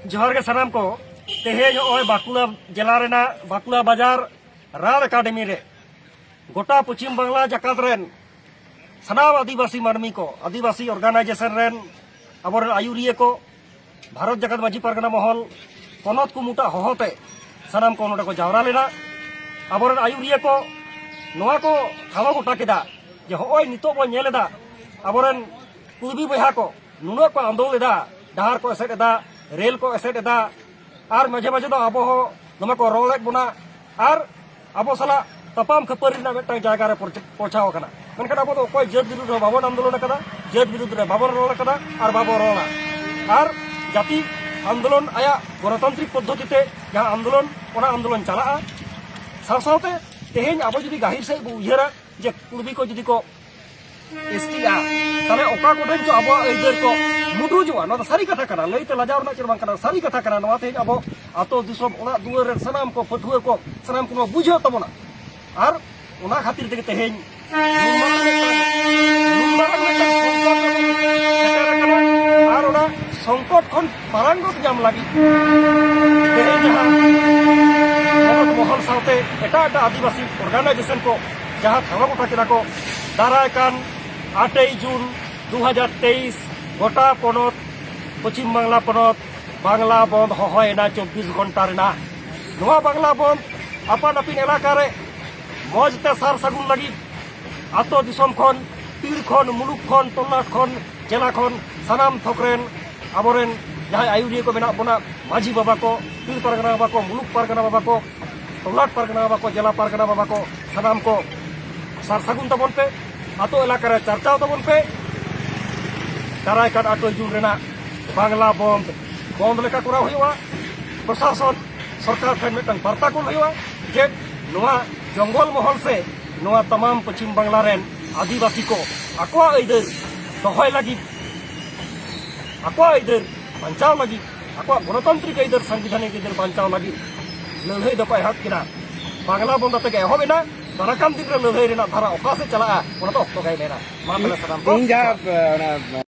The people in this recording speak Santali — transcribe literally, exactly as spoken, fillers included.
ᱡᱚᱦᱟᱨ ᱜᱮ ᱥᱟᱱᱟᱢ ᱠᱚ᱾ ᱛᱮᱦᱮᱧ ᱱᱚᱜᱼᱚᱭ ᱵᱟᱸᱠᱩᱲᱟ ᱡᱮᱞᱟ ᱨᱮᱱᱟᱜ ᱵᱟᱸᱠᱩᱲᱟ ᱵᱟᱡᱟᱨ ᱨᱟᱲ ᱮᱠᱟᱰᱮᱢᱤ ᱨᱮ ᱜᱚᱴᱟ ᱯᱚᱪᱷᱤᱢ ᱵᱟᱝᱞᱟ ᱡᱟᱠᱟᱛ ᱨᱮᱱ ᱥᱟᱱᱟᱢ ᱟᱹᱫᱤᱵᱟᱹᱥᱤ ᱢᱟᱹᱱᱢᱤ ᱠᱚ, ᱟᱹᱫᱤᱵᱟᱹᱥᱤ ᱚᱨᱜᱟᱱᱟᱭᱡᱮᱥᱚᱱ ᱨᱮᱱ ᱟᱵᱚᱨᱮᱱ ᱟᱹᱭᱩᱨᱤᱭᱟᱹ ᱠᱚ, ᱵᱷᱟᱨᱚᱛ ᱡᱟᱠᱟᱛ ᱢᱟᱹᱡᱷᱤ ᱯᱟᱨᱜᱟᱱᱟ ᱢᱚᱦᱚᱞ, ᱯᱚᱱᱚᱛ ᱠᱩᱢᱩᱴᱟᱜ ᱦᱚᱦᱚᱛᱮ ᱥᱟᱱᱟᱢ ᱠᱚ ᱱᱚᱰᱮ ᱠᱚ ᱡᱟᱣᱨᱟ ᱞᱮᱱᱟ᱾ ᱟᱵᱚᱨᱮᱱ ᱟᱹᱭᱩᱨᱤᱭᱟᱹ ᱠᱚ ᱱᱚᱣᱟ ᱠᱚ ᱴᱷᱟᱲᱚ ᱜᱚᱴᱟ ᱠᱮᱫᱟ ᱡᱮ ᱦᱚᱸᱜᱼᱚᱭ ᱱᱤᱛᱚᱜ ᱵᱚᱱ ᱧᱮᱞ ᱮᱫᱟ, ᱟᱵᱚᱨᱮᱱ ᱠᱩᱲᱵᱤ ᱵᱚᱭᱦᱟ ᱠᱚ ᱱᱩᱱᱟᱹᱜ ᱠᱚ ᱟᱱᱫᱳᱞ ᱮᱫᱟ, ᱰᱟᱦᱟᱨ ᱠᱚ ᱮᱥᱮᱫ ᱮᱫᱟ, ᱨᱮᱞ ᱠᱚ ᱮᱥᱮᱫ ᱮᱫᱟ, ᱟᱨ ᱢᱟᱡᱷᱮ ᱢᱟᱡᱷᱮ ᱫᱚ ᱟᱵᱚ ᱦᱚᱸ ᱫᱚᱢᱮ ᱠᱚ ᱨᱚᱲᱮᱫ ᱵᱚᱱᱟ, ᱟᱨ ᱟᱵᱚ ᱥᱟᱞᱟᱜ ᱛᱟᱯᱟᱢ ᱠᱷᱟᱹᱯᱟᱹᱨᱤ ᱨᱮᱱᱟᱜ ᱢᱤᱫᱴᱟᱝ ᱡᱟᱭᱜᱟ ᱨᱮ ᱯᱚᱨᱪ-, ᱯᱳᱣᱪᱷᱟᱣ ᱟᱠᱟᱱᱟ᱾ ᱢᱮᱱᱠᱷᱟᱱ ᱟᱵᱚ ᱫᱚ ᱚᱠᱚᱭ ᱡᱟᱹᱛ ᱵᱤᱨᱩᱫᱷ ᱨᱮᱦᱚᱸ ᱵᱟᱵᱚᱱ ᱟᱱᱫᱳᱞᱚᱱ ᱟᱠᱟᱫᱟ, ᱡᱟᱹᱛ ᱵᱤᱨᱩᱫᱷ ᱨᱮ ᱵᱟᱵᱚᱱ ᱨᱚᱲ ᱟᱠᱟᱫᱟ ᱟᱨ ᱵᱟᱵᱚᱱ ᱨᱚᱲᱟ᱾ ᱟᱨ ᱡᱟᱹᱛᱤ ᱟᱱᱫᱳᱞᱚᱱ ᱟᱭᱟᱜ ᱜᱚᱱᱚᱛᱟᱱᱛᱨᱤᱠ ᱯᱚᱫᱽᱫᱷᱚᱛᱤ ᱛᱮ ᱡᱟᱦᱟᱸ ᱟᱱᱫᱳᱞᱚᱱ, ᱚᱱᱟ ᱟᱱᱫᱳᱞᱚᱱ ᱪᱟᱞᱟᱜᱼᱟ᱾ ᱥᱟᱶ ᱥᱟᱶᱛᱮ ᱛᱮᱦᱮᱧ ᱟᱵᱚ ᱡᱩᱫᱤ ᱜᱟᱹᱦᱤᱨ ᱥᱮᱫ ᱵᱚ ᱩᱭᱦᱟᱹᱨᱟ ᱡᱮ ᱠᱩᱲᱵᱤ ᱠᱚ ᱡᱩᱫᱤ ᱠᱚ ᱮᱥᱴᱤᱜᱼᱟ, ᱛᱟᱦᱞᱮ ᱚᱠᱟ ᱠᱚᱴᱷᱮᱱ ᱪᱚ ᱟᱵᱚᱣᱟᱜ ᱟᱹᱭᱫᱟᱹᱨ ᱠᱚ ᱢᱩᱰᱩᱡᱚᱜᱼᱟ᱾ ᱱᱚᱣᱟ ᱫᱚ ᱥᱟᱹᱨᱤ ᱠᱟᱛᱷᱟ ᱠᱟᱱᱟ, ᱞᱟᱹᱭᱛᱮ ᱞᱟᱡᱟᱣ ᱨᱮᱱᱟᱜ ᱪᱮᱫ ᱵᱟᱝ ᱠᱟᱱᱟ, ᱥᱟᱹᱨᱤ ᱠᱟᱛᱷᱟ ᱠᱟᱱᱟ᱾ ᱱᱚᱣᱟ ᱛᱮᱦᱮᱧ ᱟᱵᱚ ᱟᱛᱳ ᱫᱤᱥᱚᱢ, ᱚᱲᱟᱜ ᱫᱩᱣᱟᱹᱨ ᱨᱮᱱ ᱥᱟᱱᱟᱢ ᱠᱚ, ᱯᱟᱹᱴᱷᱩᱣᱟᱹ ᱠᱚ, ᱥᱟᱱᱟᱢ ᱠᱚ ᱱᱚᱣᱟ ᱵᱩᱡᱷᱟᱹᱣ ᱛᱟᱵᱚᱱᱟ᱾ ᱟᱨ ᱚᱱᱟ ᱠᱷᱟᱹᱛᱤᱨ ᱛᱮᱜᱮ ᱛᱮᱦᱮᱧ ᱱᱩᱱ ᱢᱟᱨᱟᱝ ᱢᱤᱫᱴᱟᱝ, ᱱᱩᱱ ᱢᱟᱨᱟᱝ ᱢᱤᱫᱴᱟᱝ ᱥᱚᱝᱠᱚᱴ ᱨᱮᱵᱚᱱ ᱥᱮᱴᱮᱨ ᱟᱠᱟᱱᱟ᱾ ᱟᱨ ᱚᱱᱟ ᱥᱚᱝᱠᱚᱴ ᱠᱷᱚᱱ ᱯᱟᱨᱟᱝᱜᱚᱛ ᱧᱟᱢ ᱞᱟᱹᱜᱤᱫ ᱛᱮᱦᱮᱧ ᱡᱟᱦᱟᱸ ᱯᱚᱱᱚᱛ ᱢᱚᱦᱚᱞ ᱥᱟᱶᱛᱮ ᱮᱴᱟᱜ ᱮᱴᱟᱜ ᱟᱹᱫᱤᱵᱟᱹᱥᱤ ᱚᱨᱜᱟᱱᱟᱭᱡᱮᱥᱚᱱ ᱠᱚ ᱡᱟᱦᱟᱸ ᱴᱷᱟᱲᱚ ᱜᱚᱴᱟ ᱠᱮᱫᱟ ᱠᱚ, ᱫᱟᱨᱟᱭ ᱠᱟᱱ ᱟᱴᱮᱭ ᱡᱩᱱ ᱫᱩ ᱦᱟᱡᱟᱨ ᱛᱮᱭᱤᱥ ᱜᱚᱴᱟ ᱯᱚᱱᱚᱛ, ᱯᱚᱪᱷᱤᱢ ᱵᱟᱝᱞᱟ ᱯᱚᱱᱚᱛ, ᱵᱟᱝᱞᱟ ᱵᱚᱱᱫ ᱦᱚᱦᱚᱭᱮᱱᱟ ᱪᱚᱵᱵᱤᱥ ᱜᱷᱚᱱᱴᱟ ᱨᱮᱱᱟᱜ᱾ ᱱᱚᱣᱟ ᱵᱟᱝᱞᱟ ᱵᱚᱱᱫ ᱟᱯᱟᱱ ᱟᱹᱯᱤᱱ ᱮᱞᱟᱠᱟ ᱨᱮ ᱢᱚᱡᱽ ᱛᱮ ᱥᱟᱨ ᱥᱟᱹᱜᱩᱱ ᱞᱟᱹᱜᱤᱫ ᱟᱛᱳ ᱫᱤᱥᱚᱢ ᱠᱷᱚᱱ, ᱛᱤᱨ ᱠᱷᱚᱱ, ᱢᱩᱞᱩᱠ ᱠᱷᱚᱱ, ᱛᱚᱞᱞᱟᱴ ᱠᱷᱚᱱ, ᱡᱮᱞᱟ ᱠᱷᱚᱱ ᱥᱟᱱᱟᱢ ᱛᱷᱚᱠ ᱨᱮᱱ ᱟᱵᱚᱨᱮᱱ ᱡᱟᱦᱟᱸᱭ ᱟᱹᱭᱩᱨᱤᱭᱟᱹ ᱠᱚ ᱢᱮᱱᱟᱜ ᱵᱚᱱᱟ, ᱢᱟᱹᱡᱷᱤ ᱵᱟᱵᱟ ᱠᱚ, ᱯᱤᱲ ᱯᱟᱨᱜᱟᱱᱟ ᱵᱟᱵᱟ ᱠᱚ, ᱢᱩᱞᱩᱠ ᱯᱟᱨᱜᱟᱱᱟ ᱵᱟᱵᱟ ᱠᱚ, ᱛᱚᱞᱞᱟᱴ ᱯᱟᱨᱜᱟᱱᱟ ᱵᱟᱵᱟ ᱠᱚ, ᱡᱮᱞᱟ ᱯᱟᱨᱜᱟᱱᱟ ᱵᱟᱵᱟ ᱠᱚ, ᱥᱟᱱᱟᱢ ᱠᱚ ᱥᱟᱨ ᱥᱟᱹᱜᱩᱱ ᱛᱟᱵᱚᱱ ᱯᱮ, ᱟᱛᱳ ᱮᱞᱟᱠᱟ ᱨᱮ ᱪᱟᱨᱪᱟᱣ ᱛᱟᱵᱚᱱ ᱯᱮ᱾ ᱫᱟᱨᱟᱭ ᱠᱟᱱ ᱟᱴᱚᱭ ᱡᱩᱱ ᱨᱮᱱᱟᱜ ᱵᱟᱝᱞᱟ ᱵᱚᱱᱫ, ᱵᱚᱱᱫ ᱞᱮᱠᱟ ᱠᱚᱨᱟᱣ ᱦᱩᱭᱩᱜᱼᱟ᱾ ᱯᱨᱚᱥᱟᱥᱚᱱ, ᱥᱚᱨᱠᱟᱨ ᱴᱷᱮᱱ ᱢᱤᱫᱴᱟᱝ ᱵᱟᱨᱛᱟ ᱠᱚᱞ ᱦᱩᱭᱩᱜᱼᱟ ᱡᱮ ᱱᱚᱣᱟ ᱡᱚᱝᱜᱚᱞ ᱢᱚᱦᱚᱞ ᱥᱮ ᱱᱚᱣᱟ ᱛᱟᱢᱟᱢ ᱯᱚᱪᱷᱤᱢ ᱵᱟᱝᱞᱟ ᱨᱮᱱ ᱟᱹᱫᱤᱵᱟᱹᱥᱤ ᱠᱚ ᱟᱠᱚᱣᱟᱜ ᱟᱹᱭᱫᱟᱹᱨ ᱫᱚᱦᱚᱭ ᱞᱟᱹᱜᱤᱫ, ᱟᱠᱚᱣᱟᱜ ᱟᱹᱭᱫᱟᱹᱨ ᱵᱟᱧᱪᱟᱣ ᱞᱟᱹᱜᱤᱫ, ᱟᱠᱚᱣᱟᱜ ᱜᱚᱱᱚᱛᱟᱱᱛᱨᱤᱠ ᱟᱹᱭᱫᱟᱹᱨ, ᱥᱟᱝᱵᱤᱫᱷᱟᱱᱤᱠ ᱟᱹᱭᱫᱟᱹᱨ ᱵᱟᱧᱪᱟᱣ ᱞᱟᱹᱜᱤᱫ ᱞᱟᱹᱲᱦᱟᱹᱭ ᱫᱚᱠᱚ ᱮᱦᱚᱵ ᱠᱮᱫᱟ᱾ ᱵᱟᱝᱞᱟ ᱵᱚᱱᱫ ᱟᱛᱮ ᱜᱮ ᱮᱦᱚᱵ ᱮᱱᱟ᱾ ᱫᱟᱨᱟᱠᱟᱱ ᱫᱤᱱ ᱨᱮ ᱞᱟᱹᱲᱦᱟᱹᱭ ᱨᱮᱱᱟᱜ ᱫᱷᱟᱨᱟ ᱚᱠᱟ ᱥᱮᱫ ᱪᱟᱞᱟᱜᱼᱟ, ᱚᱱᱟ ᱫᱚ ᱚᱠᱛᱚ ᱜᱮᱭ ᱢᱮᱱᱟ᱾ ᱢᱟ ᱛᱟᱦᱞᱮ ᱥᱟᱱᱟᱢ ᱠᱚ ᱤᱧ ᱡᱟᱦᱟᱸ, ᱡᱚᱦᱟᱨ᱾ ᱚᱱᱟ